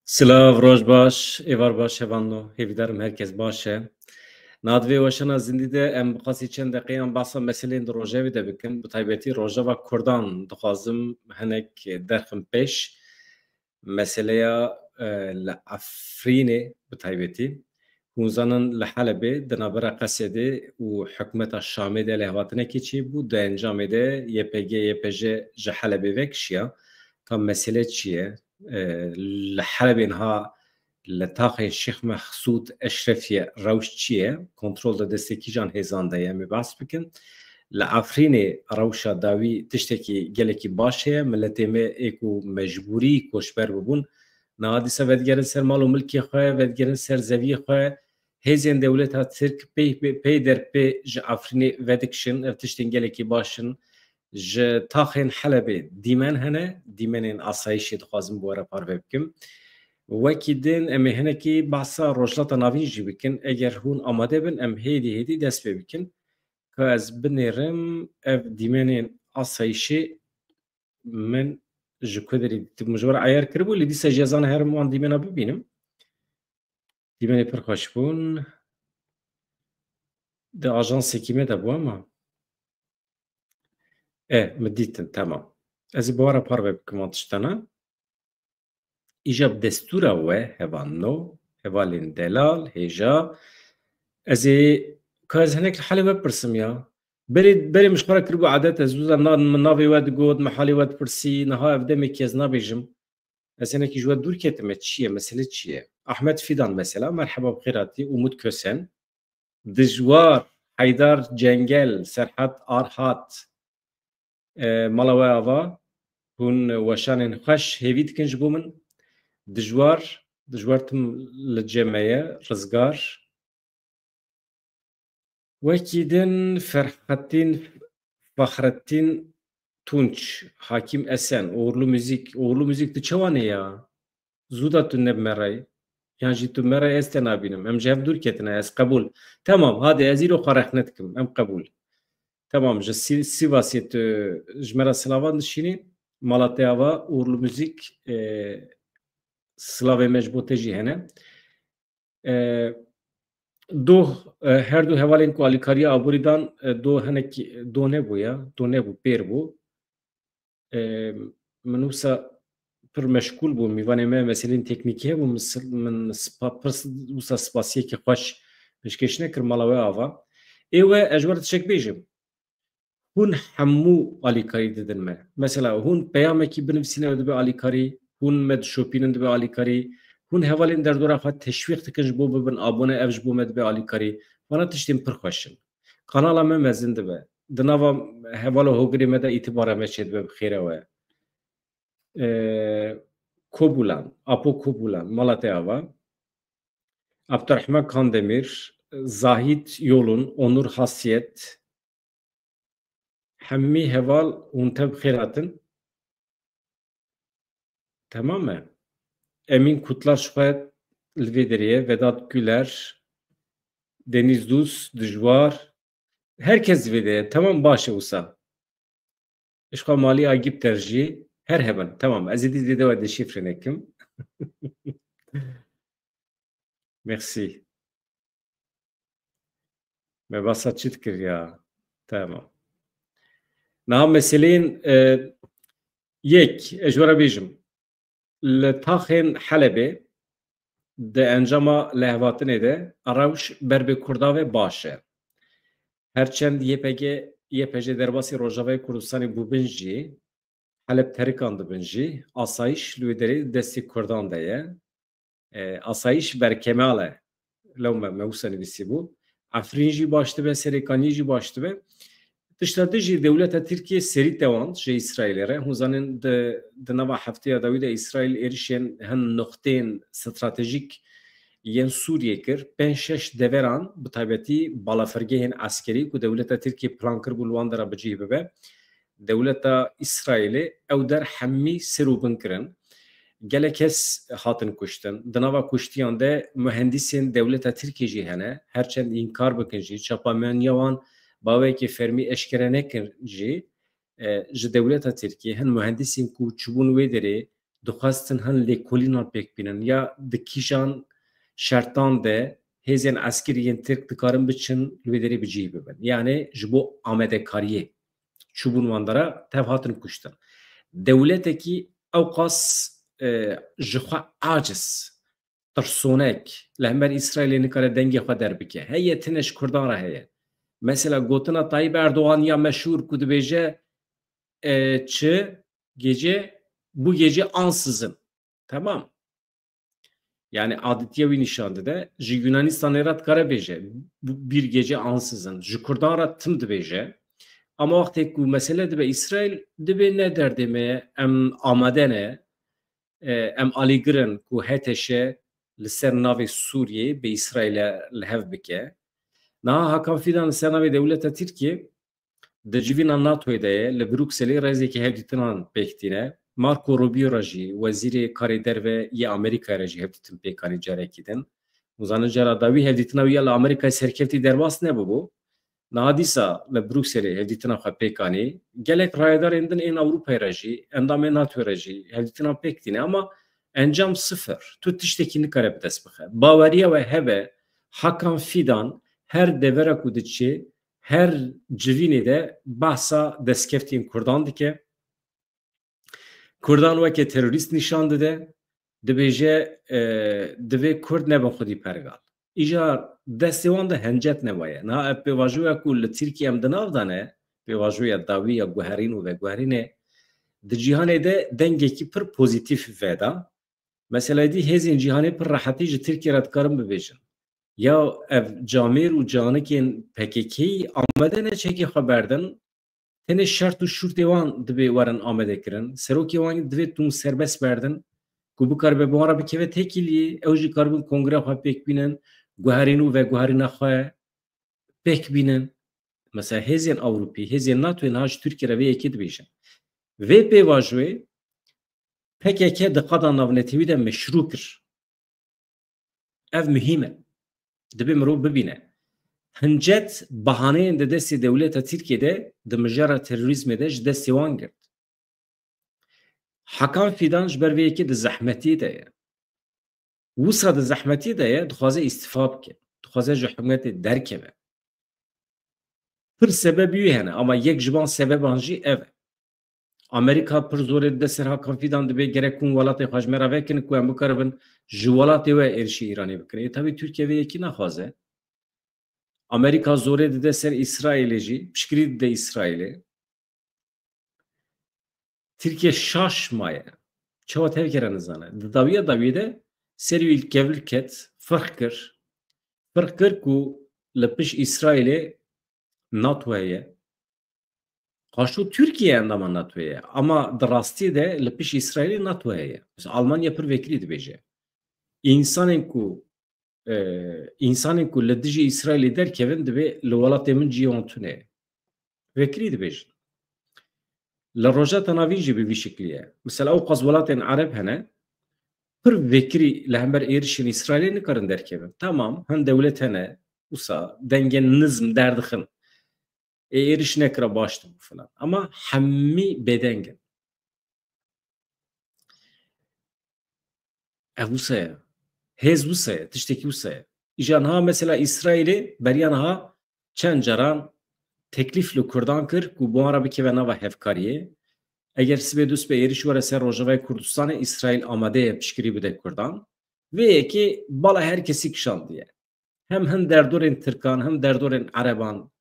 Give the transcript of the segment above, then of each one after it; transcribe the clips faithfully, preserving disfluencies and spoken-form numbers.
Silav, roj baş, êvar baş, hevalno, hêvîdarim herkes baş e. Niha di vê weşana zindî de em bi qasî çend deqeyan behsa meseleyên di rojevê de bikin, bi taybetî rojeva Kurdan dixwazim hinek derxim pêş. Meseleya, e, li Efrînê bi taybetî. Hûn zanin li Helebê di navbera Qesedê û hikûmeta Şamê de lêhatinekê çêbû, di encamê de Y P G, Y P J ji Helebê vekişiya. Ka mesele çi ye? E, li Helebê niha li taxê Şêx Mexsûd Eşrefiye rewş çi ye? Kontrol di destê kîjan hêzan de ye? Em ê behs bikin. Li Efrînê rewşa dawî tiştekî gelekî baş heye. Miletê me ê ku mecbûrî koçber bibûn, niha dîsa vedigerin ser mal û milkê xwe, vedigerin ser zeviyê xwe. Hêzên dewleta Tirk pey, pey, pey der pê ji Efrînê vedikişin. Ev tiştên gelekî baş in. Ji taxên Helebê dîmen hene, dîmenên asayişê dixwazim bi we re parve bikim. Wekî din em ê hinekî behsa Rojhilata Navîn jî bikin. Eger hûn amade bin, em hêdî hêdî dest pê bikin. Ka ez binêrim, ev dîmenên asayişê min ji ku derê dîtibû, min ji we re eyar kiribû, lê dîsa jî ez ana herim wan dîmena bibînim. Dîmenê pir xweş bûn. Di ajansekî me de bû ama. E, min dîtin, temam. Ez ê bi we re parve bikim wan tiştana. Îja bi destûra we, hevalno, hevalên delal, hêja, ez ê, ka ez hinek li Helê we bipirsim ya. Berê, berê min ji xwe re kiribû edet, ez wisa na-, min navê we digot, min halê we dipirsî, niha ev demekî ez nabêjim. Ez hinekî ji we dûr ketime, çi ye, mesele çi ye? Ahmet Fidan mesela, merheba, bi xêr hatî, Umut Kösen, Dijwar, Heydar Cengel, Serhat Arhat, e, mala we ava, hûn weşanên xweş hêvî dikin ji bo min. Dijwar, Dijwar tim li cem me ye, Rizgar. Wekî din Ferhatîn, Fexretîn Tunç, Hakîm Esen, Uğurlu Müzik. Uğurlu Müzik, tu çawa ne ya? Zû da tu ne bi me re yî. Yan jî tu me re, ez te nabînim. Em ji hev dûr ketine, ez qebûl. Temam, hadi ez îro xwe rexne dikim. Em qebûl. Temam, ji Sî-, Sîvasê tu ji me re silavan dişînî. Mala te ava, Uğurlu Müzik, e, silavê me ji bo te jî hene. E, doh, e, her du hevalên ku alîkariya aborî dan, e, doh hinek doh nebû ya, doh nebû, pêr bû. E, min wisa pir meşgûl bûm, mîvanê me meselên teknîkî hebû, min s-, min spa-, pir s-, wisa spasiyekî xweş pêşkêş nekir mala we ava. Ê we, ez ji we re tiştek bêjim. Hûn hemû alîkarî didin me. Mesela, hûn peyamekî binivîsîne, ew dibe alîkarî, hûn me dişopînin, dibe alîkarî, hûn hevalên derdora xwe teşwîq dikin ji bo bibin abone, ev ji bo me dibe alîkarî. Vana tiştên pir xweş in. Kanala me mezin dibe. Di nava hevala hogirê me de îtibara me çêdibe, bi xêre we. Ee, Kobulan, Apo Kobulan, mala te ava. Abdurrahman Kandemir, Zahit Yolun, Onur Hasiyet, hemî heval hûn tev xêr hatin. Temam e. Emîn Kutlaş xwe li vê derê ye, Vedat Güler, Deniz Duz, Dijwar. Herkes li vê derê ye. Temam, baş e wisa. Ji xwe malî Agîpter jî her hebin. Temam. Ez ê dî vê de we deşîfre nekim. Merci. Me basa çi dikir ya? Tamam. Niha meseleyên, e, yek, ez ji we re bêjim. Li taxên Helebê di encama lêhevatinê de rewş ber bi Kurda ve baş e. Herçend Y P G, Y P J derbasî Rojavayê Kurdistanê bûbin jî, Heleb terikan dibin jî, asayîş li wê derê destê Kurdan de ye. E, asayîş berkemal e. Lewma me wisa nivîsîbû. Efrîn jî baş dibe, Serêkaniyê jî baş dibe. Tişta din jî dewleta Tirkiyê serî tewand ji Îsraîlê re. Hûn zanin di, di nava hefteya dawî de Îsraîl êrişên hin nuqtên stratejîk yên Sûriyê kir. Pênc şeş deveran, bi taybetî balafirgehên eskerî ku dewleta Tirkiyê plan kiribû li wan dera bi cih bibe, dewleta Îsraîlê ew der hemî ser û bin kirin. Gelek kes hatin kuştin. Di nava kuştiyan de muhendîsên dewleta Tirkiyê jî hene. Her çend înkar bikin jî, çapemeniya wan bawekî fermî eşkere nekin jî, e, ji dewleta Tirkiyê hin muhendîsên ku çûbûn wê derê, dixwestin hin lêkolînan pêk bînin ya di kîjan şertan de hêzên eskirî yên Tirk dikarin biçin li wê derê bi cihî bibin. Yanî ji bo amadekariyê çûbûn wan dera tev hatin kuştin. Dewletekî ewqas, e, ji xwe aciz, tirsonek, li hember Îsraîlê nikare dengê xwe derbike. Heye tine ji Kurdan re heye. Mesela gotina Tayyip Erdogan ya meşhûr ku dibêje, e, çi? Gece, bu gece ansızın. Tamam. Yani adetiye wî nîşan dide. Ji Yunanistanê re dikare bêje, "Bu bir gece ansızın." Ji Kurdan re tim dibêje. Ama wextê ku mesele dibe Îsraîl, dibê ne derdê me ye, em amade ne, e, em alîgir in ku H T Ş li ser navê Sûriyê bi Îsraîlê li hev bike. Niha Hakan Fidan li ser navê dewleta Tirkiyê di civîna NATOyê de ye, li Brukselê rêzekî hevdîtinan pêk tîne. Marco Rubio re jî, wezîrê karê derve yê Amerîkayê re jî hevdîtin pêk anî carekî din. Hûn zanin cara dawî hevdîtina wî ya li Amerîkayê serkevtî derbas nebûbû. Niha dîsa li Brukselê hevdîtina xwe pêk anî. Gelek rayedarên din ên Ewropayê re jî, endamên NATOyê re jî hevdîtinan pêk tîne ama encam sifir. Tu tiştekî nikare bi dest bixe. Baweriya we hebe, Hakan Fidan her devera ku diçe, her civînê de behsa destkeftiyên Kurdan dike. Kurdan weke terorîst nîşan dide, dibêje, e, divê Kurd nebin xwedî pergal. Îcar destê wan de hencet nemaye. Niha ev pêvajoya ku li Tirkiye em di nav de ne, pêvajoya dawî ya guherîn û veguherînê, di cîhanê de dengekî pir pozîtîf veda. Mesela dî hêzên cîhanê pir rehetî ji Tirkiye re dikarin bibêjin. Ya ev camêr û canikên P K K'yî amade ne çekê xwe berdin, tenê şert û şûrtê wan divê werin amadekirin. Serokê wan divê tûn serbest berdin ku bikaribe bi wan re bikeve têkiliyê, ew jî karibin kongreya xwe pêk bînin, guherîn û veguherîna xwe pêk bînin. Mesela hêzên Ewropî, hêzên NATOyê niha ji Tirkiye re vê yekê dibêjin. Vê pêvajoyê P K K di qada navnetewî de meşrû kir. Ev muhîm e. Divê mirov bibîne. Hincet bahaneyên di destê dewleta Tirkiyê de di mijara terorîzmê de ji destê wan girt. Hakan Fidan ji ber vê yekê di zehmetiyê de ye. Wisa di zehmetiyê de ye, dixwaze îstifa bike. Dixwaze ji hikûmetê derkeve. Pir sebebî wî hene, ama yek ji van sebeban jî ev e. Amerîka pir zorê dide ser Hakan Fidan, dibê gerek hûn welatê xwe ji me re vekin ku em bikaribin ji welatê we êrişî Îranê bikin. Ê, tabî Tirkiye vê yekî naxwaze. Amerîka zorê dide ser Îsraîlê jî, piştgirî dide Îsraîlê. Tirkiye şaş maye. Çawa tevgere nizane. Di dawiya dawiyê de serî wî li kevir ket, firq kir. Firq kir ku li pişt Îsraîlê NATO heye. Qaşo Tirkiye endama NATO ye. Ama di rastî de li pişt Îsraîlê NATO heye. Mesela Almanya pir vekirî dibêje. Însanên ku, e, însanên ku li dijî Îsraîlê derkevin, divê li welatê min cihê wan tune ye. Vekirî dibêjin. Li Rojhilata Navîn jî bi vî şiklî ye. Mesela ew qas welatên Ereb hene, pir vekirî li hember êrişên Îsraîlê nikarin derkevin. Tamam, hin dewlet hene, wisa dengên nizm derdixin. Ê, êriş nekira baş dibû filan. Ama hemî bêdeng in. Ev wisa ye. Hêz wisa ye. Tiştekî wisa ye. Îja niha mesela Îsraîlê beriya niha çend caran teklîf li Kurdan kir ku bi wan re bikeve nava hevkariyê. Eger sibê dust be êriş were ser Rojavayê Kurdistanê, Îsraîl amade ye piştgirî bide Kurdan. Vê yekê bala her kesî kişandiye. Hem hin derdorên Tirkan, hem derdorên Ereban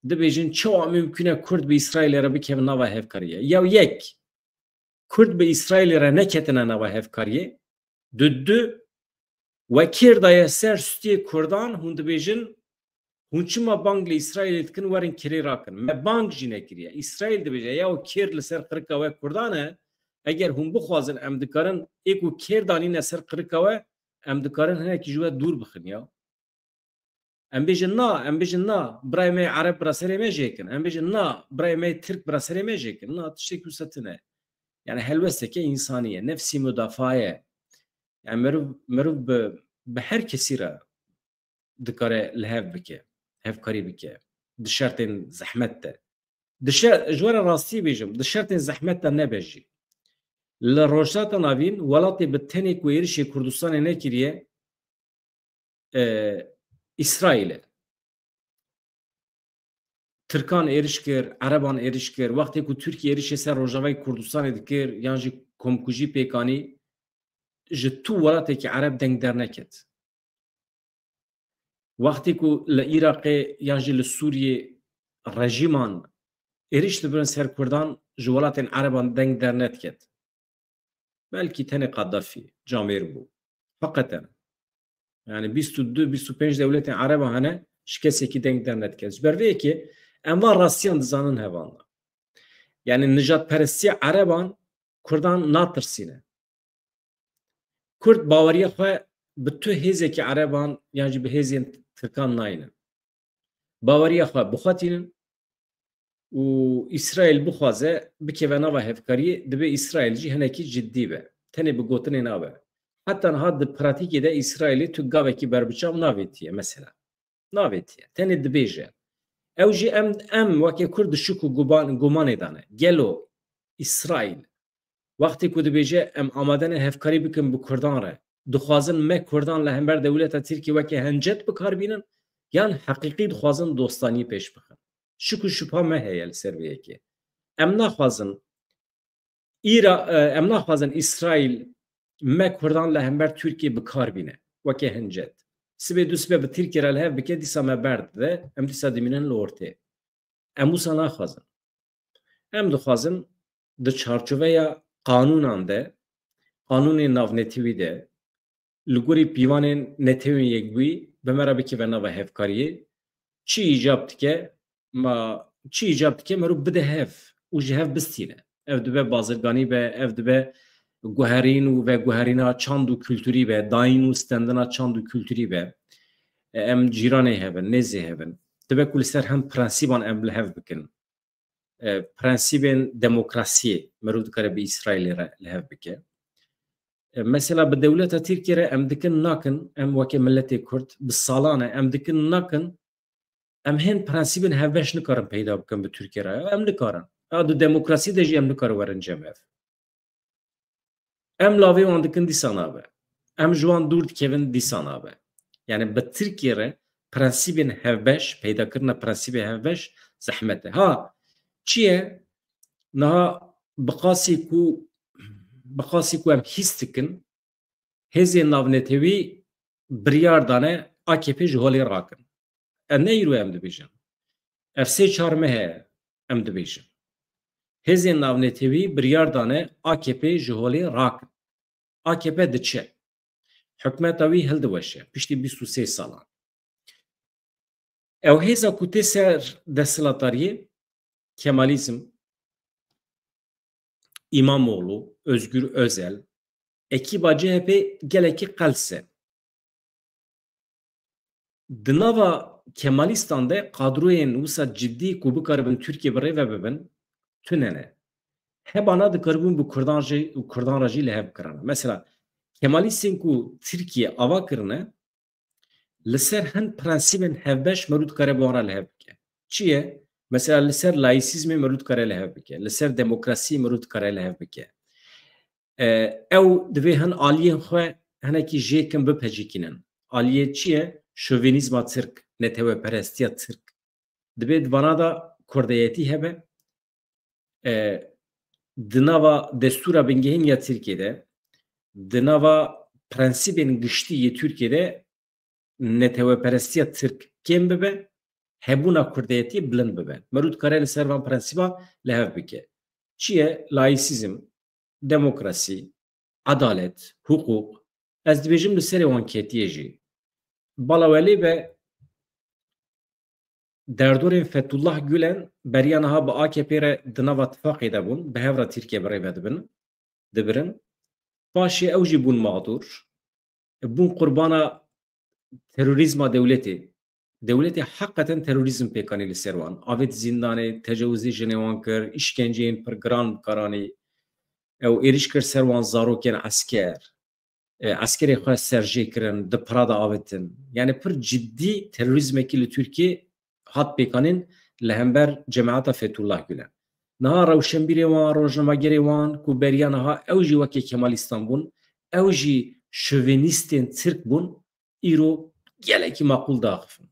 dibêjin, çawa mimkun e Kurd bi Îsraîlê re bikevin nava hevkariyê? Ya yek, Kurd bi Îsraîlê re neketine nava hevkariyê. Di du, we kêr daye ser stûyê Kurdan, hûn dibêjin, hûn çima bang li Îsraîlê dikin, werin kirê rakin. Me bang jî nekiriye. Îsraîl dibêje, ya kêr li ser qirika we Kurdan e, eger hûn bixwazin, em dikarin, ê ku kêr danîne ser qirika we, em dikarin hinekî ji we dûr bixin ya. Em bêjin na, em bêjin na, birayê me yê Ereb bira serê me jêkin. Em bêjin na, birayê me yê Tirk bira serê me jêkin. Na, tiştekî wisa tune. Yani helwesteke însanî ye, nefsî mudafaa ye. Yani meriv, meriv bi, bi her kesî re dikare li hev bike, hevkarî bike. Di şertên zehmet de. Di şer-, ji we re rastî bêjim, di şertên zehmet de nebe jî. Li Rojhilata Navîn welatê bi tenê ku êrişê Kurdistanê nekiriye, e, Îsraîl e. Tirkan êriş kir, Ereban êriş kir. Wextê ku Tirkiye êrişê ser Rojavayê Kurdistanê dikir, yan jî komkujî pêk anî, ji tu welatekî Ereb deng derneket. Wextê ku li Iraqê yan jî li Sûriyê rejîman êriş dibirin ser Kurdan, ji welatên Ereban deng dernediket. Belkî tenê Qadafî camêr bû. Heqeten. Yani bîst û du, bîst û pênc dewletên Ereba hene, ji kesekî deng dernediket. Ji ber vê yekê em van rastiyan dizanin hevalna. Yani nijadperestiya Ereban Kurdan natirsîne. Kurd baweriya xwe bi tu hêzekî Ereban yan jî bi hêzên Tirkan nayînin. Baweriya xwe bi xwe tînin û Îsraîl bixwaze bikeve nava hevkariyê, dibe Îsraîl jî hinekî ciddî be. Tenê bi gotinê nabe. Heta niha di pratîkê de Îsraîlê tu gavekî berbiçav navêtiye mesela. Navêtiye. Tenê dibêje. Ew jî em, em weke Kurd di şik û guban-, gumanê de ne. Gelo Îsraîl wextê ku dibêje em amade ne hevkarî bikin bi Kurdan re, dixwazin me Kurdan li hember dewleta Tirkiyê weke hencet bi kar bînin, yan heqîqî dixwazin dostanî pêş bixin? Şik û şubha me heye li ser vê yekê. Em naxwazin Îra-, e, em naxwazin Îsraîl me Kurdan li hember Tirkiyê bi kar bîne weke hincet. Sibê du sibe bi Tirkiye re li hev bike, dîsa me berdide, em dîsa dimînin li ortê. Em wisa naxwazin. Em dixwazin di çarçoveya qanûnan de, qanûnên navnetewî de, li gorî pîvanên Netewên Yekbûyî bi me re bikeve nava hevkariyê. Çi îcab dike, ma, çi îcab dike, meriv bide hev û ji hev bistîne. Ev dibe bazirganî be, ev dibe guherîn û veguherîna çand û kulturî be, dayîn û stendina çand û kulturî be. E, em cîranê hev in, nêzê hev in. Dibe ku li ser hin prensîban em li hev bikin. E, prensîbên demokrasiyê meriv dikare bi Îsraîlê re li hev bike. E, mesela bi dewleta Tirkiyê re em dikin nakin, em weke miletê Kurd bi salan e, em dikin nakin, em hên prensîbên hevbeş nikarin peyda bikin bi Tirkiyê re. Em nikarin. Ya di demokrasî de jî em nikarin werin cem hev. Em lavê wan dikin dîsa nabe. Em ji wan dûr dikevin dîsa nabe. Yani bi Tirkiye re prensîbên hevbeş, peydakirina prensîbê hevbeş zehmet e. Ha, çi ye? Niha bi qasî ku, bi qasî ku em hîs dikin, hêzên navnetewî biryar dane A K P ji holê rakin. Em ne îro em dibêjin. Ev sê çar meh e em dibêjin. Hêzên navnetewî biryar dane A K P ji holê rakin. A K P diçe. Hikûmeta wî hildiweşe piştî bîst û sê salan. Ew hêza ku tê ser desthilatariyê, Kemalîzm, Îmamoğlu, Özgür Özel, ekîba C H P gelekî qels e. Di nava Kemalîstan de kadroyên wisa cidî ku bikaribin Tirkiye bi rê ve bibin, tune ne. Hebana dikaribûn bi Kurdan jî, Kurdan re jî li hev kirine. Mesela, Kemalîstên ku Tirkiye ava kirine, li ser hin prensîbên hevbeş meriv dikare bi wan re li hev bike. Çi ye? Mesela, li ser laîsîzmê meriv dikare li hev bike. Li ser demokrasiyê meriv dikare li hev bike. E, ew divê hin aliyên xwe hinekî jêkin bipecikînin. Aliyê çi ye? Şovenîzma Tirk, neteweperestiya Tirk. Divê di vana de kurdeyetî hebe. E, di nava destûra bingehîn ya Tirkiyê de, di nava prensîbên giştî yê Tirkiyê de neteweperestiya Tirk kêm bibe, hebûna kurdeyetî bilind bibe. Meriv dikare li ser van prensîba li hev bike. Çi ye? Laîsîzm, demokrasî, edalet, hiqûq. Ez dibêjim li serê wan ketiye jî. Bala welê be derdorên Fethullah Gulen beriya niha bi A K P re di nava tifaqê de bûn, bi hev re Tirkiye bi rê ve dibin, dibirin. Paşê ew jî bûn mexdûr, bûn qurbana terorîzma dewletê. Dewletê heqeten terorîzm pêk anî li ser wan. Avêt zîndanê, tecawizê jinê wan kir, îşkenceyên pir giran bi kar anî. Ew êrîş kir ser wan zarokên esker. E, eskerê xwe serjê kirin, di pira de avêtin. Yani pir cidî terorîzmekî li Tirkiyê hat pêkanîn li hember cemaeta Fethullah Gulen. Niha rewşenbîrê wan, rojnamegerê wan ku beriya niha ew jî wekî Kemalîstan bûn, ew jî şovînîstên Tirk bûn, îro gelekî maqûl diaxifin.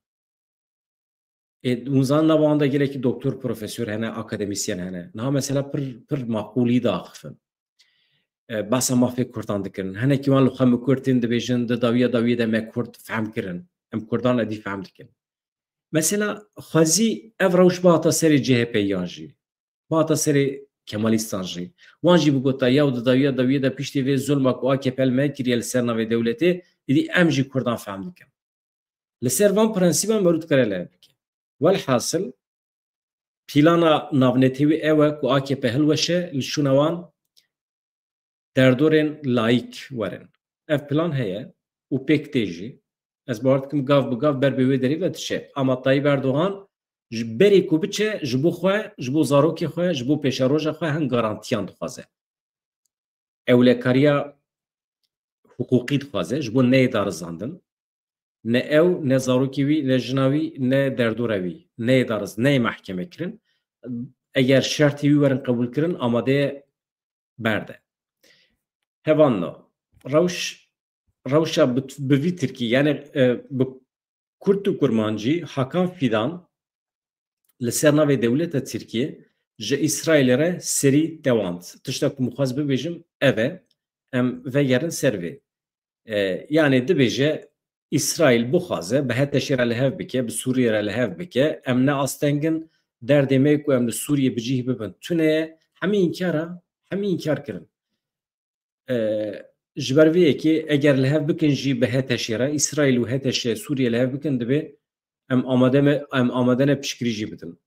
Ê, hûn zanin nava wan de gelekî doktor, profesor hene, akademîsyen hene. Niha mesela pir, pir maqûlî diaxifin. E, behsa mafê Kurdan dikirin. Hinekî wan li xwe min Kurd tên dibêjin, di dawiya dawiyê de me Kurd fehm kirin. Em Kurdan êdî fehm dikin. Mesela xwezî ev rewş bihata serê C H P yan jî. Bihata serê Kemalîstan jî. Wan jî bigota, yaw di dawiya dawiyê de piştî vê zulma ku A K P li me kiriye li ser navê dewletê, êdî em jî Kurdan fehm dikin. Li ser van prensîban merû dikare li hev bike. Welhasil, plana navnetewî ew e ku A K P hilweşe, li şûna wan derdorên layîk werin. Ev plan heye û pêk tê jî. Ez bawer dikim gav bi gav ber bi wê derî ve diçe. Ama Tayyip Erdogan ji berê ku biçe, ji bo xwe, ji bo zarokê xwe, ji bo pêşeroja xwe hin garantiyan dixwaze. Ewlekariya hiqûqî dixwaze, ji bo neyê darizandin. Ne ew, ne zarokê wî, ne jina wî, ne derdora wî neyê dariz, neyê mehkeme kirin. Eger şertê wî werin qebûlkirin, amade ye berde. Hevalno, rewş, rewşa bi, bi vî tirkî, yani, e, bi kurt û kurmancî, Hakan Fidan li ser navê dewleta Tirkiyê ji Îsraîlê re serî tewand. Tişta ku min xwest bibêjim ev e, em vegerin ser vê. E, yani dibêje, Îsraîl bixwaze bi H T Şê re li hev bike, bi Sûriyê re li hev bike, em ne asteng in, derdê me ku em li Sûriyê bi cih bibin tune ye. Hemî înkar e, hemî înkar kirin. E, ji ber vê yekê eger li hev bikin jî bi H T Şê re, Îsraîl û H T Ş Sûriyê li hev bikin, divê em amade me, em amade ne piştgirî jî bidin.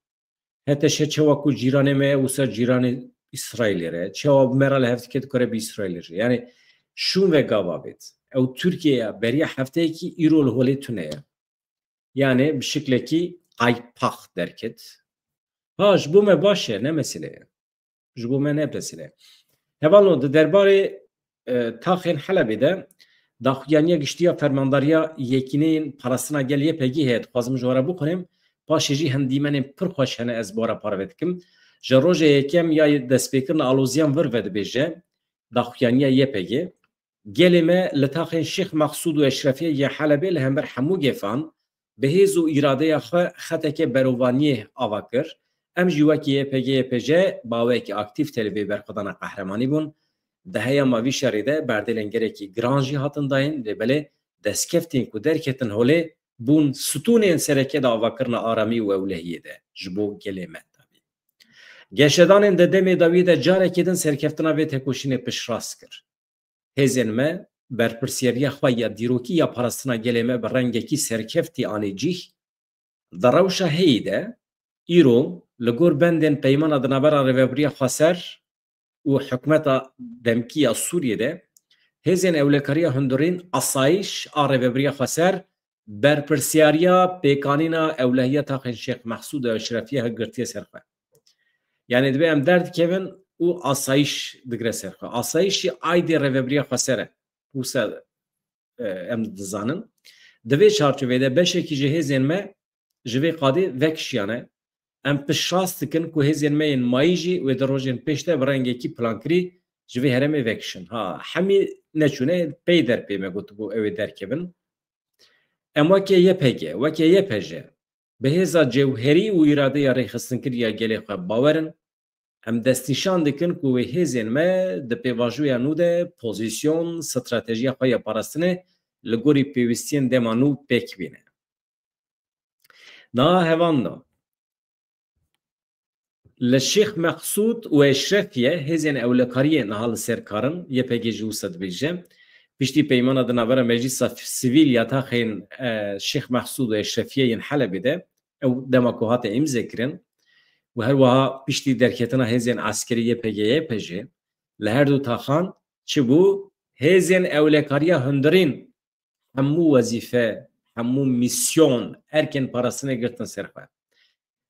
H T Ş çawa ku cîranê me ye, wisa cîranê Îsraîlê re. Çawa bi me re li hev dike, dikare bi Îsraîlê re. Yani şûn ve gava bêt. Ew Tirkiye ya beriya hefteyekî, îro li holê tune ye. Yani bi şiklekî qaypax derket. Ha, ji bo me baş e, ne mesele ye. Ji bo me ne mesele ye. Hevalno, di derbarê, e, taxên Helebê de daxuyaniya giştî ya Fermandariya Yekîneyên Parastina Gel Y P G heye, dixwazim ji we re bixwînim. Paşê jî hin dîmenên pir xweş hene, ez bi we re parve dikim. Ji rojê yekem ya destpêkirina aloziyan vir vedibêje daxuyaniya Y P G. Gelê me li taxên Şêx Mexsûd û Eşrefiyê yê Helebê li hember hemû gefan bi hêz û îradeya xwe xeteke berovaniyê ava kir. Em jî wekî Y P G Y P J baweyekî aktîf tevlî vê berxwedana qehremanî bûn. Di heyama vî şerê de berdêlên gelekî giran jî hatin dayîn, lê belê destkeftên ku derketin holê bûn stûnên sereke di avakirina aramî û ewlehiyê de ji bo gelê me tabî. Geşedanên di demê dawî de carekê din serkeftina vê tekoşînê piştrast kir. Hêzên me berpirsiyariya xwe ya dîrokî ya parastina gelê me bi rengekî serkeftî anî cih. Di rewşa heyî de, îro li gor bendên Peymana di navbera Rêvebiriya Xweser û Hikûmeta Demkî ya Sûriyê de, hêzên ewlekariya hundirîn, asayîş a Rêvebiriya Xweser berpirsiyariya pêkanîna ewlehiya taxên Şêx Mehsûd û Eşrefiye hilgirtiye ser xwe. Yani divê em derdikevin û asayîş digre ser xwe. Asayîş jî aydê Rêvebiriya Xweser e. Wisa, e, em dizanin. Di vê çarçovê de beşekî ji hêzên me ji vê qadê vekişiyane. Em piştrast dikin ku hêzên me yên mayî jî wê di rojên pêş de bi rengekî plankirî ji vê herêmê vekişin. Ha, hemî neçûne, pey der pê me gotibû ew ê derkevin. Em weke Y P G, weke Y P J, bi hêza cewherî û îradeya rêxistinkirî ya gelê xwe bawer in. Em destnîşan dikin ku wê hêzên me di pêvajoya nû de pozîsyon, stratejiya xwe ya parastinê li gorî pêwîstiyên dema nû pêk bîne. Niha hevalno, li Şêx Meqsûd û Eşrefiye hêzên ewlekariyê niha li ser kar in, Y P G jî wisa dibêje. Piştî peymana di navbera Meclisa Sivîl ya taxên, e, Şêx Meqsûd û Eşrefiye yên Helebê de, ew dema ku hate îmze kirin û her wiha piştî derketina hêzên eskerî Y P G Y P J, li her du taxan çi bû? Hêzên ewlekariya hundirîn hemû wezîfe, hemû mîsyon, erkên parastinê girtin ser xwe.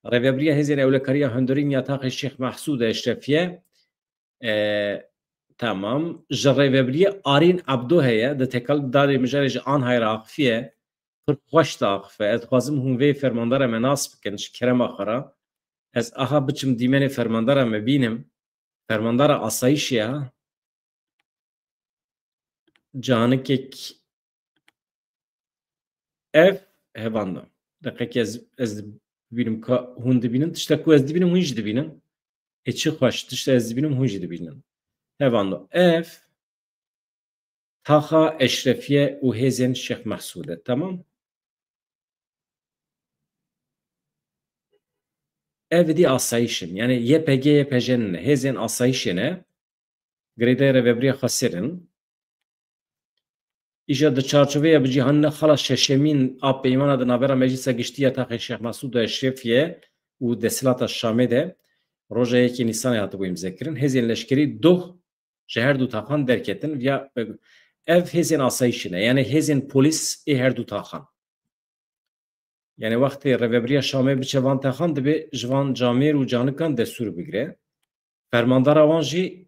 Rêvebiriya Hêzên Ewlekariya Hundirîn ya taxê Şêx Mehsûd Eşrefiye, e, tamam, ji rêvebiriyê Arîn Ebdo heye, di tekeldarê mijarê ji Anhayê re axifiye, pir xweş diaxife. Ez dixwazim hûn vê fermandara me nas bikin, ji kerema xwe re. Ez aha biçim dîmenê fermandara me bînim. Fermandara asayîşê ya. Canikek ev hevanda. Deqekî ez, ez dibînim ka hûn dibînin. Tiştek ku ez dibînim, hûn jî dibînin. Ê çi xweş, tiştek ez dibînim, hûn jî dibînin. Hevanda. Ev taxa Eşrefiye û hêzên Şêx Mehsûd e. Tamam? Ev dî asayîş in. Yani Y P G, Y P J ne. Hêzên asayîşê ne. Girêdayê rêvebiriya xweser in. Îja di çarçoveya bicîhanîna xala şeşemîn a peymana di navbera Meclisa Giştî ya Taxê Şêx Mesûd û Eşrefiye û Desthilata Şamê de roja yekê Nîsanê hatibû îmzekirin. Hêzên leşkerî doh ji her du taxan derketin. Viya, ev hêzên asayîşê ne. Yani hêzên polîs ê her du taxan. Yani wextê rêvebiriya Şamê biçe van taxan, dibê ji van camêr û canikan destûr bigire. Fermandara wan jî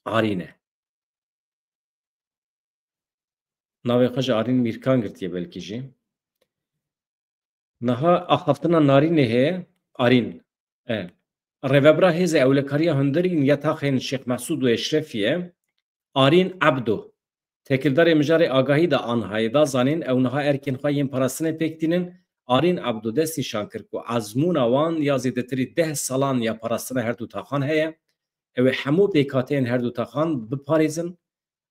Arîn e. Navê xwe ji Arîn Mîrkan girtiye belkî jî. Niha axaftina Narînê heye, Arîn. E. Rêvebira Hêzê Ewlekariya Hundirîn ya Taxên Şêx Mesûd û Eşrefiye, Arîn Ebdo, têkildarê mijarê agahî da anihayê da zanîn, ew niha erkên xwe yên parastinê pêk tînin. Arîn Ebdo destnîşan kir ku ezmûna wan ya zêdetirî deh salan ya parastina her du taxan heye. Ew ê hemû pêkhateyên her du taxan biparêzin.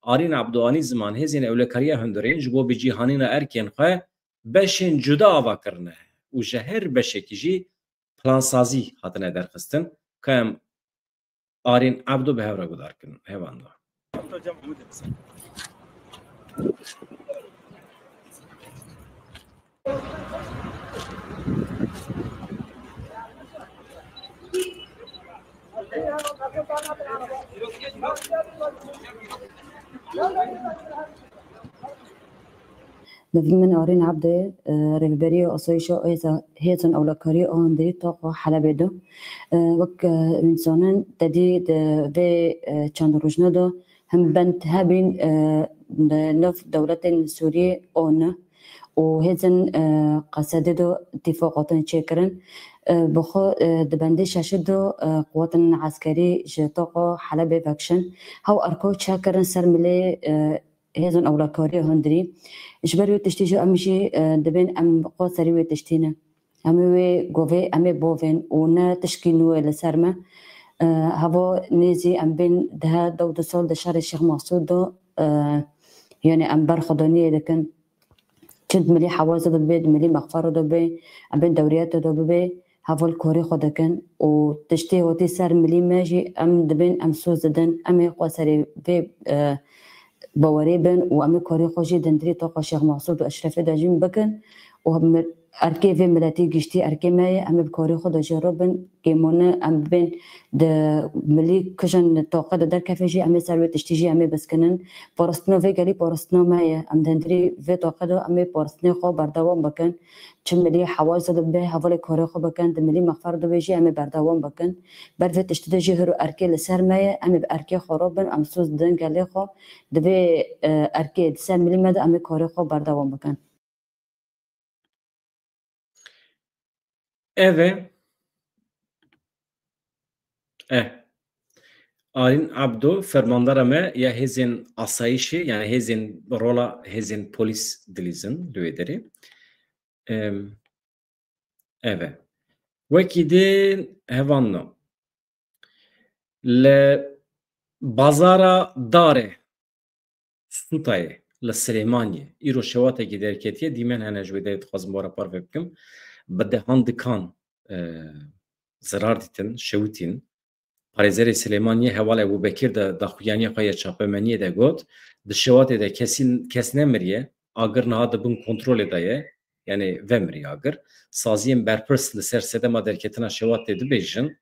Arîn Ebdo anî ziman hêzên ewlekariya hundirîn ji bo bicîhanîna erkên xwe beşên cuda ava kirine û ji her beşekî jî plansazî hatine derxistin. Ka em Arîn Ebdo bi hev re guhdar kin. Hevando. Navê min Arîn Ebdê, e, rêveberiya asayîşa hêza-, hêzên ewlekariyê a hundirî taxa Helebê de. E, wek, e, hûn zanin, te dî di vê, e, çend rojna de him bend hebîn, e, di nav dewletên Sûriyê a ne û hêzên, e, Qesedê de tîfaq hatin çêkirin. E, bi xwe, e, di bendê şeşê de, e, quwetên eskerî ji taxa Helebê vekişin. Hew erko çêkirin ser milê, e, hêzên ewlekariya hundirî. Ji ber wê tiştî jî em jî, e, dibên em xwe serî wê tiştî ne. Em ê wê govê, em ê bovên û ne tişkî nû ye li ser me. E, heva nêzî em bên dehe dew du sal di şerê Şêx Mesûd de, e, yani em berxwedaniyê dikin. Çi di milî hewaza de bibe, di milî mexfera de bibe, em bên dewriyeta de bibe, heval korê xwe dikin û tiştê hotî ser milî me jî em dibên em soz didin, em ê xwe serê vê, e, bawerê bin û em ê korê xwe jî di hundirî taxa Şêx Mesûd û Eşrefê de jî bikin û em erkê vê miletî giştî erkê me ye, em ê bi korê xwe de jê re bin, kêmone em bibên di milî kijan taxe de derkeve jî, em ê ser wê tiştî jî em ê biskinin. Parastina vê gelî parastina me ye. Em di hundirî vê taxe de em ê parastinê xwe berdewam bikin. Çi milî hewaza de bibe, hevalê korê xwe bikin, di milî mexfer de be jî em ê berdewam bikin. Ber vê tiştî de jî hiro erkê li ser me ye, em ê bi erkê xwe re bin, em soz didin gelê xwe. Di vê, e, erkê di ser milî me de em ê korê xwe berdewam bikin. Ev e. Eh. Arîn Abdo, fermandara me ya hêzên asayîşê, yani hêzên rola hêzên polîs dilîzin li wê derê. Em, ev e. Wekî din hevanno. Li bazara Darê Sûtayê li Silêmaniyê îro şewatekî derketiye, dîmen hene ji wê derê dixwazim we re parve bikim. Bi dehan dikan, e, zirar dîtin, şewitîn. Parêzerê Silêmaniyê heval Ebûbekir de daxuyaniya xwe ya çapemeniyê de got, di şewatê de kesî, kes nemiriye, agir niha di bin kontrolê de ye, yanî vemiriye agir. Saziyên berpirs li ser sedema derketina şewatê dibêjin,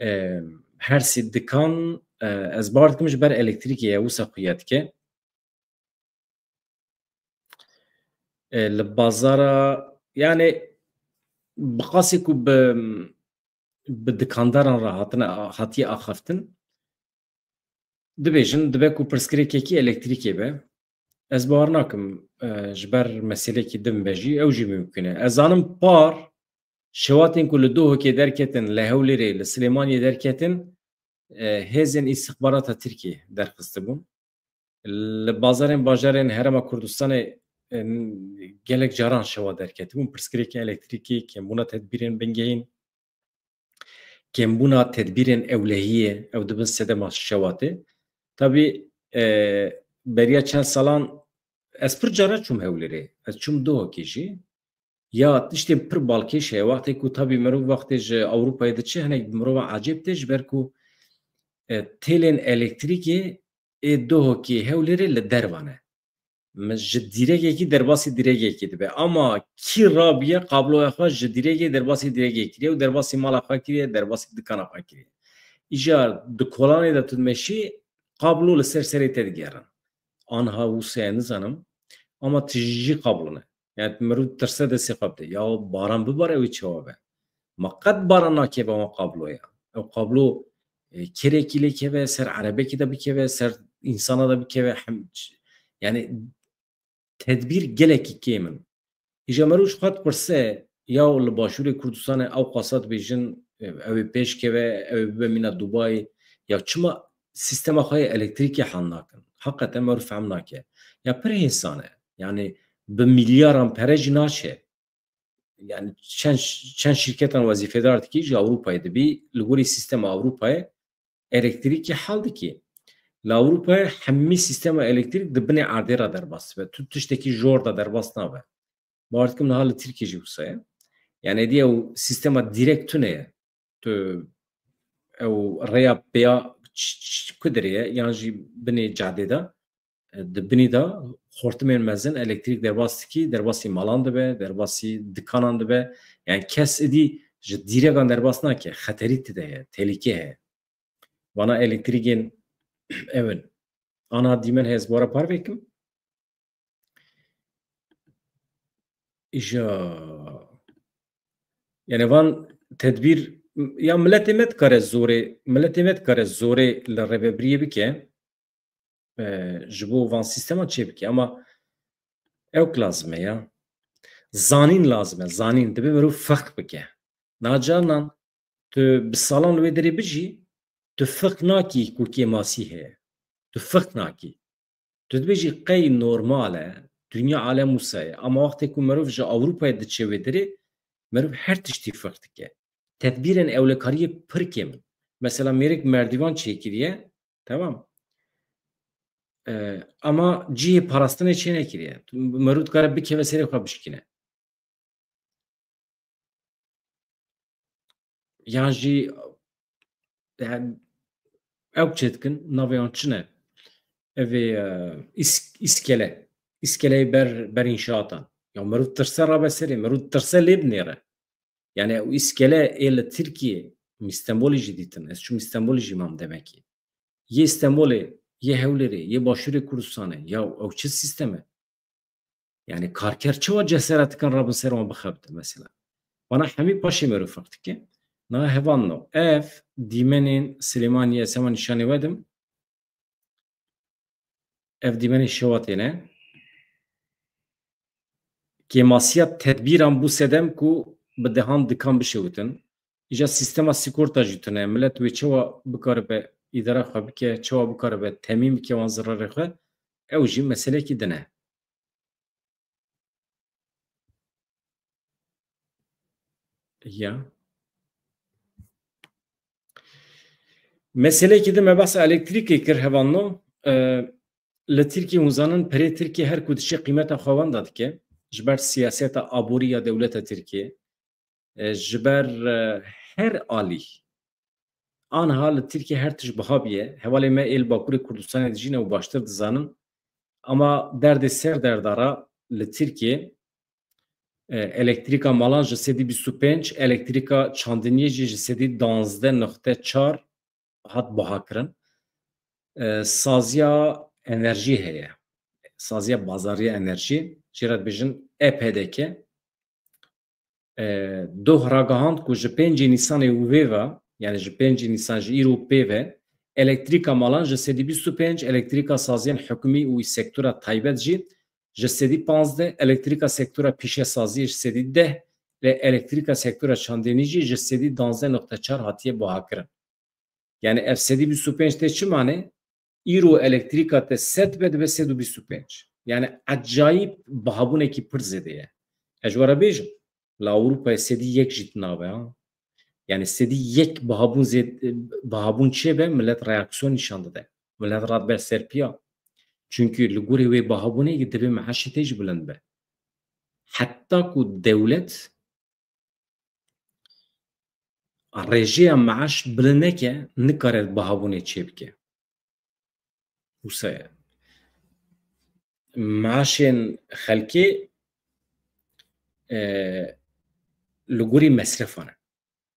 e, her sê dikan, e, ez bawer dikim ji ber elektrîkê ye, wisa xuya dike. E, li bazara, yani bi qasî ku bi, bi dikandaran re hatine, hatiye axaftin, dibêjin, dibe ku pirsgirêkekî elektrîkê be. Ez bawer nakim, e, ji ber meselekî din be jî, ew jî mimkun e. Ez zanim par Şewatên ku li Duhokê derketin, li Hewlêrê, li Silêmaniyê derketin, e, hêzên îstixbarata Tirkiyê derxistibûn. Li bazarên bajarên Herêma Kurdistanê, e, gelek caran şewa derketibûn. Pirsgirêkên elektrîkî, kêmbûna tedbîrên bingehîn, kêmbûna tedbîrên ewlehiyê, ew dibin sedema şewatê. Tabî, e, beriya çend salan ez pir cara çûm Hewlêrê. Ez çûm Duhokê jî. Ya tiştên pir balkêş heye. Wextê ku tabî mirov wextê ji Ewropayê diçe, hinek bi mirovan ecêb tê, ji ber ku, e, têlên elektrîkê ê Duhokê Hewlêrê li derva ne. Min ji dîregekî derbasî dîregekî dibe. Ama kî rabiye qabloya xwe ji dîregê derbasî dîregê kiriye û derbasî mala xwe kiriye, derbasî dikana xwe kiriye. Îcar di kolanê de tu dimeşî, qablo li ser serê te digerin. Anha wisa ye nizanim. Ama tijî jî qablo ne. Yani mirov tirse destê xwe bide. Ya baran bibare wê çawa be? Ma qet baran nakeve wan qabloya. Ew qablo, e, kerekî lê keve, ser erebekî de bikeve, ser însana de bikeve, hem, yani tedbîr gelekî kêm in. Îja merû ji xwe dipirse, ya li Başûrê Kurdistanê ew qasa dibêjin, e, ew ê pêş keve, ew ê bibe mîna Dubayê, ya çima sîstema xwe yê elektrîkê hel nakin? Heqeten merû fehm nake. Ya pir hêsan e. Yani bi milyaran pere jî naçe. Yani çend, çend şîrketan wezîfedar dikî, ji Ewropayê dibî, li gorî sîstema Ewropayê elektrîkê hel dikî. Li Ewropayê hemî sîstema elektrîk di binê erdê re derbas dibe. Tu tiştekî jor de derbas nabe. Bawer dikim niha li Tirkiyê jî wisa ye. Yani êdî ew sîstema dîrekt tune ye. Tu ew rêya pêya ç-, ç-, ç-, ku derê ye, yan jî binê cadê de, e, di binî de xortimên mezin elektrîk derbas dikî, derbasî malan dibe, derbasî dikanan dibe. Yani kes êdî ji dîregan derbas nake, xeterî tide ye, tehlîke heye. Vana elektrîkên ew in. Ana dîmen heye, ez bi we re parve kim. Îja. Yani van tedbîr, ya miletê me dikare zorê, miletê me dikare zorê li rêvebiriyê bike, e, ji bo van sîsteman çêbike. Ama ew lazim e ya. Zanîn lazim e, zanîn. Dibe mirov fiqh bike. Nacanan tu bi salan li wê derê bijî, tu fiqh nakî ku kêmasî heye. Tu fiqh nakî. Tu dibêjî qey normal e, dinya alem wisa ye. Ama wextê ku mirov ji Ewropayê diçe wê derê, mirov her tiştî fiqh dike. Tedbîrên ewlekariyê pir kêm in. Mesela mêrik merdîvan çêkiriye, temam. E, ama cihê parastinê çênekiriye. Tu, mirov dikare bikeve serê xwe bişkîne. Yan jî, yani, ew çê dikin, navê wan çi ne? Ev ê, e, îs-, îskele. Îskeleyê ber, ber înşaatan. Ya mirov tirse rabe serê, mirov tirse lê binêre. Yani ew îskele ê li Tirkiyê, min Stenbolê jî dîtin. Ez çûm Stenbolê jî mam demekî. Yê Stenbolê, yê Hewlêrê, yê Başûrê Kurdistanê. Ya ew çi sîstem e? Yani karker çawa cesaret dikin rabin ser wan bixebitin mesela? Vana hemî paşê merû fiqh dike. Na hevan no. Ev dîmenên Silêmaniyê, ez heman nîşanê we dim. Ev dîmenên şewatê ne. Kêmasiya tedbîran bû sedem ku bi dehan dikan bişewitin. Îja sîstema sîkorta jî tune. Milet wê çawa bikaribe îdara xwe bike, çawa bikaribe temîn bike wan zirarê xwe, ew jî meselekî din e. Ya. Meselekî din me behsa elektrîkê kir hevalno. E, li Tirkiyê hûn zanin perê Tirkiyê her ku diçe qîmeta xwe wenda dike. Ji ber siyaseta aborî ya dewleta Tirkiyê. E, ji ber, e, her alî. Anha li Tirkiyê her tişt biha bûye. Hevalê me ê li Bakurê Kurdistanê dijîn ew baştir dizanin. Ama derdê ser derdara li Tirkiyê, e, elektrîka malan ji sedî bîst û pênc, elektrîka çandiniyê jî ji sedî danzdeh nokte çar hat biha kirin. E, saziya enerjî heye. Saziya bazariya enerjî. Jê re dibêjin E P D K. E, doh ragihand ku ji pêncê Nîsanê û vê ve, yani ji pêncê Nîsan ji îro pê ve, elektrîka malan ji sedî bîst û pênc, elektrîka saziyên hikûmî û sektora taybet jî ji sedî panzdeh, elektrîka sektora pîşesaziyê ji sedî deh, lê elektrîka sektora çandinî jî ji sedî danzdeh noqte çar hatiye buhakirin. Yani ev sedî bîst û pênc tê çi mane? Îro elektrîka te sed be dibe sed û bîst û pênc. Yani ecayîb bihabûnekî pir zêde ye. Ez ji we re bêjim, li Ewropayê sedî yek jî tune be, ha. Yani sedî yek bihabûn zêd-, bihabûn çêbe, millet reaksiyon nîşan dide. Millet radibe ser piya. Çünkü li gorî wê bihabûnê divê meaşê te jî bilind be. Heta ku dewlet rêjeya meaş bilind neke, nikare bihabûnê çêbike. Wisa ye. Meaşên xelkê, e, li gorî mesrefan e.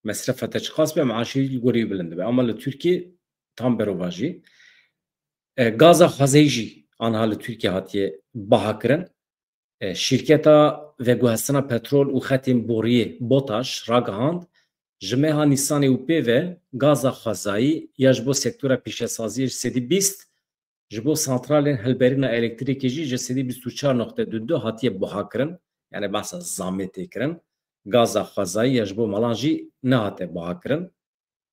Mesrefa te çiqas be, meaşê wî li gorî wî bilind dibe. Ama li Tirkiyê tam berovajî. E, gaza xwezayî jî anha li Tirkiyê hatiye baha kirin. E, şîrketa veguhestina petrol û xetên boriyê BOTAŞ ragihand, ji meha Nîsanê û pê ve gaza xwezayî ya ji bo sektora pîşesaziyê ji sedî bîst, ji bo santralên hilberîna elektrîkê jî ji sedî bîst û çar noqte du du hatiye buhakirin, yani behsa zamê tê kirin. Gaza xwezayî ya ji bo malan jî nehate buhakirin.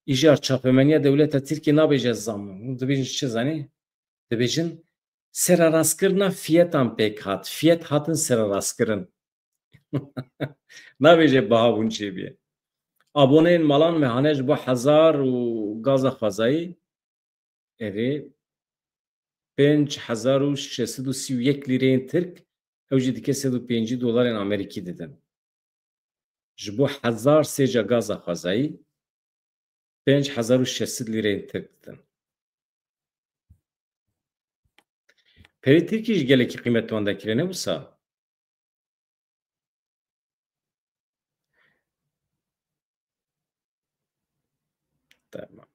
Îcar çapemeniya dewleta Tirkiyê nabêje zam. Hûn dibêjin çi zanî? Dibêjin sererastkirina fiyetan pêk hat. Fiyet hatin sererastkirin. Nabêje bihabûn çêbûye. Aboneyên malan me hane ji bo hezar û gaza xwezayî, erê, pênc hezar û şeş sed û sî û yek lîreyên Tirk, ew jî dike sed û pêncî dolarên Amerîkî didin. Ji bo hezar sêca gaza xwezayî pênc hezar û şeş sed lîreyên Tirk didin. Perê Tirkî jî gelekî qîmet wenda kiriye, ne wisa? Tamam.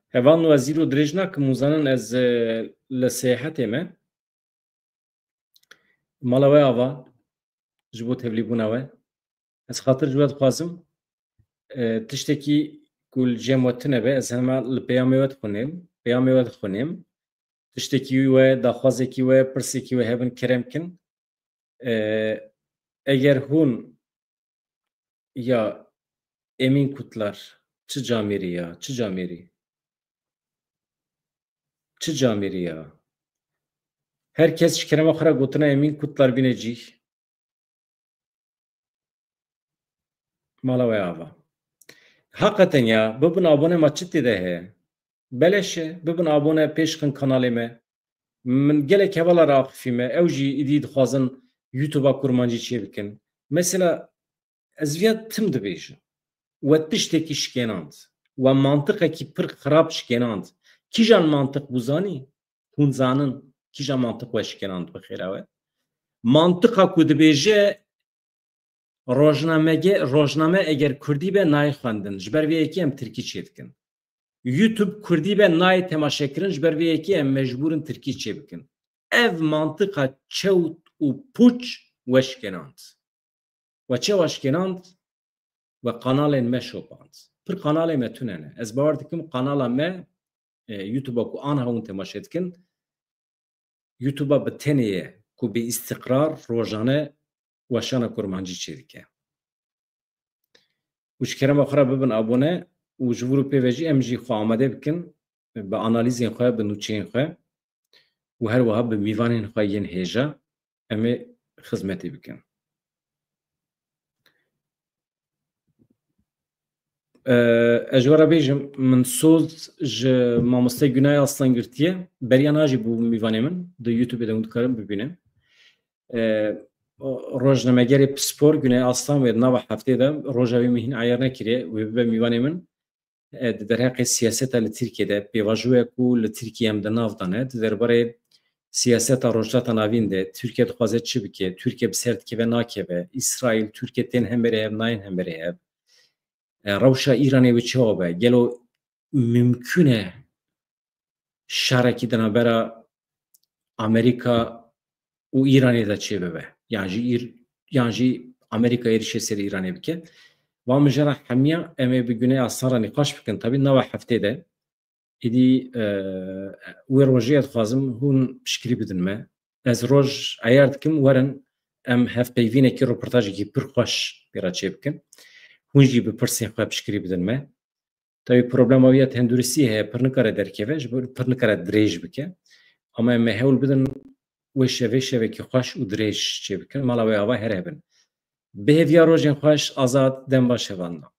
Hevalno, ez îro dirêj nakim, hûn zanin ez, e, li seyahetê me. Mala we ava, ji bo tevlîbûna we. Ez xatir ji we dixwazim, e, tiştekî ku li cem we tune be, ez hema li peyamê we dixwînim, peyamê we dixwînim. Tiştekî we, daxwazekî we, pirsekî we hebin, kerem kin. E, eger hûn ya Emîn Kutlar, çi camêrî ya, çi camêrî? Çi camêrî ya? Her kes ji kerema xwe re gotina Emîn Kutlar bîne cî. Mala we ava. Heqeten ya, bibin abone, ma çi tê de heye? Beleş e, bibin abone, pêşxin kanalê me. Min gelek hevala re axifî me, ew jî îdî dixwazin YouTube-a kurmancî çêbikin. Mesela, ez viya tim dibêjim. We tiştekî şikênand. We mantiqekî pir xirab şikênand. Kîjan mantiq bû zanî? Hûn zanin kîjan mantiq we şikênand, bi xêra we. Mantiqa ku dibêje, rojnamege-, rojname eger kurdî be nayê xwendin. Ji ber vê yekê em tirkî çêdikin. YouTube kurdî be nayê temaşekirin, ji ber vê yekê em mecbûr in tirkî çêbikin. Ev mantiqa çewt û pûç we şikênand. We çawa şikênand? We kanalên me şopand. Pir kanalê me tune ne. Ez bawer dikim kanala me, e, YouTube-a ku anha hûn temaşe dikin, YouTube-a bi tenê ye ku bi îstiqrar rojane weşana kurmancî çêdike. Û ji kerema xwe re bibin abone û ji vir û pê ve jî em jî xwe amade bikin bi analîzên xwe, bi nûçeyên xwe û her wiha bi mîvanên xwe yên hêja em ê xizmetê bikin. Ee, ez ji we re bêjim, min soz ji mamoste Günay Aslan girtiye. Beriya na jî bû mîvanê min. Di YouTube-ê de hûn dikarin bibînin. Ee, o rojnamegerê pispor Günay Aslan wê di nava heftê de roja wê min hîn eyar nekiriye. Wê bibe mîvanê min. E, di derheqê siyaseta li Tirkiye de, pêvajoya ku li Tirkiye em di nav de ne, di derbarê siyaseta Rojhilata Navîn de, Tirkiye dixwaze çi bike, Tirkiye bi ser dikeve nakeve, Îsraîl, Tirkiye tên hemberê hev, nayên hemberê hev. E, rewşa Îranê wê çawa be? Gelo mimkûn e şerekî di navbera Amerîka û Îranê de çêbibe? Yan jî Îr-, yan jî Amerîka êrişê ser Îranê bike? Van mijara hemiya em ê bi Güney Aslan re nîqaş bikin. Tabî nava heftê de. Êdî, e, wê rojê ez dixwazim hûn piştgirî bidin me. Ez roj eyar dikim, werin em hevpeyvînekî, roportajekî pir xweş pê re çêbikin. Hûn jî bi pirsên xwe piştgirî bidin me. Tabii problema wî ya tenduristî heye, pir nikare derkeve, ji bo pir nikare dirêj bike. Ama em ê hewl bidin wê şevê şevekî xweş û dirêj çêbikin. Mala wê ava her hebin. Bi hêviya rojên xweş, Azad, dem baş hevalna.